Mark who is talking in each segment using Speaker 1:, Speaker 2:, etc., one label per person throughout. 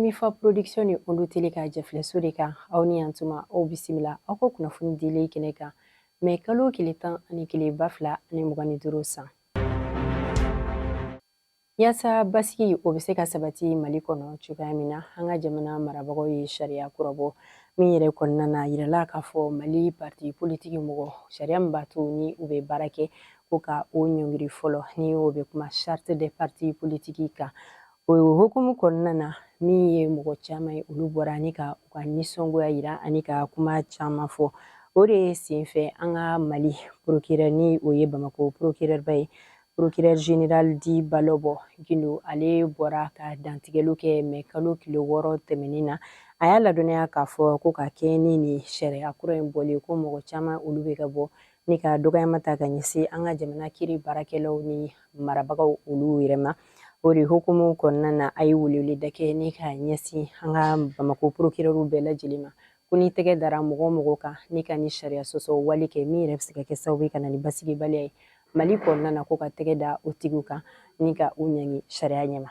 Speaker 1: Mifa Production ni Ondu Télé ka jɛfilɛso de kan. Aw ni yantuma, aw bisimila aw ka kunnafoni dilen kɛnɛ kan, mɛ kalo tile 11 2025 san. Yaasa basigi o bɛ se ka sabati Mali kɔnɔ cogoya min na, an ka jamana marabagaw ye sariya kura bɔ min yɛrɛ kɔnɔna na, yirala k'a fɔ Mali parti politiki mɔgɔ, sariya min b'a to ni u bɛ baara kɛ, ko ka o ɲɔngiri fɔlɔ, ni o bɛ kuma charte des partis politiques kan. O hukumu kɔnɔna na, min ye mɔgɔ caman ye, olu bɔra ani ka u ka nisɔngoya yira ani ka kuma caman fɔ. O de ye senfɛ, an ka Mali procureur, ni o ye Bamakɔ procureur ba ye, procureur général dit Balɔbɔ Gindo, ale bɔra ka dantigɛliw kɛ mɛ kalo tile 6 tɛmɛnen na. A y'a ladɔnniya k'a fɔ ko ka kɛ ni nin sariya kura in bɔlen, ko mɔgɔ caman olu bɛ ka bɔ ni ka dɔgɔyama ta ka ɲɛsin an ka jamana kiri baarakɛlaw ni marabagaw olu yɛrɛ ma. O de hukumu kɔnɔna na, a ye weleweleda kɛ ni ka ɲɛsin an ka Bamakɔ procureur bɛɛ lajɛlen ma, ko ni tɛgɛ dara mɔgɔ o mɔgɔ kan ni ka ni sariya sɔsɔ wale kɛ, min yɛrɛ bɛ se ka kɛ sababu ye ka na ni basigibaliya ye Mali kɔnɔna na, ko ka tɛgɛ da o tigiw kan ni ka u ɲangi sariya ɲɛma.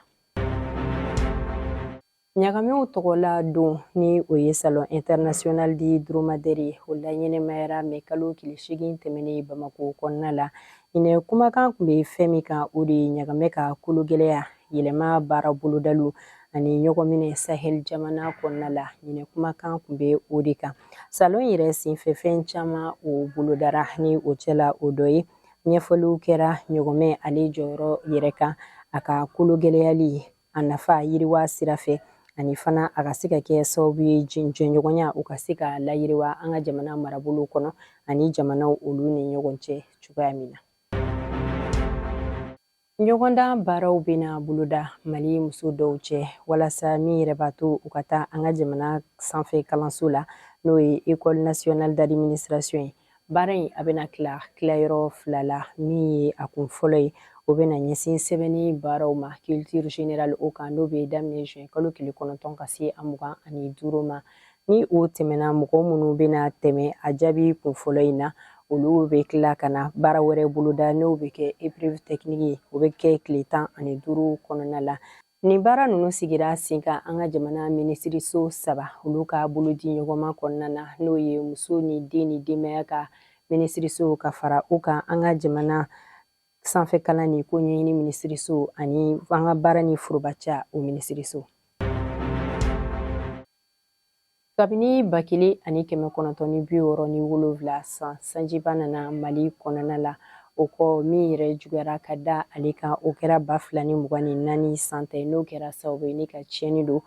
Speaker 1: Ɲagamew tɔgɔla don, ni o ye Salon international du dromadaire ye, o la ɲɛnɛmayara mɛ kalo tile 8 tɛmɛnen Bamako kɔnɔna la. Ɲinɛ kumakan tun bɛ fɛn min kan, o de ye ɲagamɛ ka kologɛlɛya yɛlɛma baara bolodaliw ani ɲɔgɔn minɛ Sahel jamana kɔnɔna la. Ɲinɛ kumakan tun bɛ o de kan. Salon yɛrɛ senfɛ, fɛn caman o bolodara, ni o cɛla o dɔ ye ɲɛfɔliw kɛra ɲɔgɔmɛ ale jɔyɔrɔ yɛrɛ kan, a ka kologɛlɛyali, a nafa yiriwa sira fɛ, ani fana a ka se ka kɛ sababu ye jɛɲɔgɔnya u ka se ka layiriwa an ka jamana marabolo kɔnɔ ani jamanaw olu ni ɲɔgɔn cɛ cogoya min na. Ɲɔgɔndan baaraw bɛna boloda Mali muso dɔw cɛ, walasa min yɛrɛ b'a to u ka taa an ka jamana sanfɛ kalanso la, n'o ye École nationale d'administration ye. Baara in a bɛna tila tilayɔrɔ fila la. Min ye a kun fɔlɔ ye, o bɛna ɲɛsin sɛbɛnni baaraw ma, culture générale o kan, n'o bɛ daminɛ juin kalo tile 9 ka se a 25 ma. Ni o tɛmɛna, mɔgɔ minnu bɛna tɛmɛ a jaabi kun fɔlɔ in na, olu bɛ tila ka na baara wɛrɛ boloda, n'o bɛ kɛ épreuve technique ye, o bɛ kɛ tile 15 kɔnɔna la. Nin baara ninnu sigira sen kan an ka jamana minisiriso saba olu ka bolodi ɲɔgɔnma kɔnɔna na, n'o ye muso ni den ni denbaya ka minisiriso, ka fara o kan an ka jamana sanfɛ kalan ni ko ɲɛɲini minisiriso, ani an ka baara ni forobaca o minisiriso. Kabini 1967 san, sanjiba nana Mali kɔnɔna la. O kɔ, min yɛrɛ juguyara ka da ale kan, o kɛra 2024 san ta ye, n'o kɛra sababu ye ni ka tiɲɛni don